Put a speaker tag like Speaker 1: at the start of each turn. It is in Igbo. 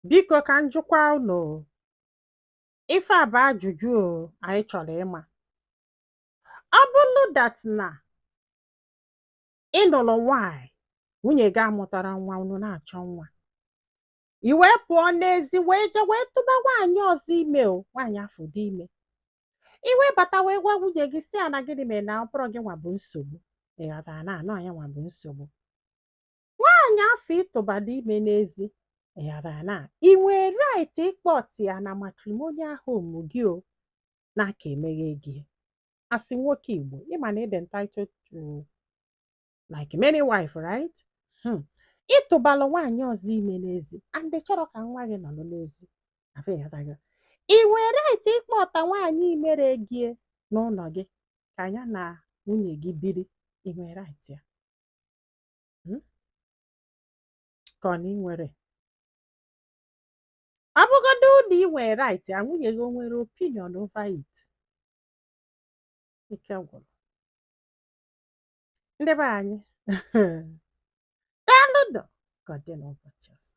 Speaker 1: Biko, ka m jụkwa unu o, ife a bụ ajụjụ o anyị chọrọ ịma. Ọ bụrụ that na ị nụrụ nwaanyị, nwunye gị amụtara nwa, unu na-achọ nwa, i wee pụọ n'ezi wee jee wee tụba nwaanyị ọzọ ime, o nwaanyị afọ dị ime, i wee bata wee gwa nwunye gị sị ya na gịnị mere na ọ bụrụ gị nwa bụ nsogbu, ị ghọtara, na anọ ya nwa bụ nsogbu nwaanyị afọ ịtụbado ime n'ezi, ị ghọtara, na ị nwee right ịkpọtụ ya na matrimonial home gị o n'aka emeghe gị. Asị nwoke Igbo, ịma na ị dị entitled to like many wife, right? Ịtụbalụ nwaanyị ọzọ ime n'ezi and ị chọrọ ka nwa gị nọrọ n'ezi afọ, ịghọtago? Ị nwere right ịkpọta nwaanyị mere gị n'ụlọ gị ka ya na nwunye gị biri? Ị nwere right ya? Ka ọ na ị nwere? Ọ bụgodu na ị nwere right ya, nwunye gị o nwere opinion over it? Ike gwụrụ. Ndị be anyị, daalụ nụ. Ka ọ dị n'ụbọchị ọzọ.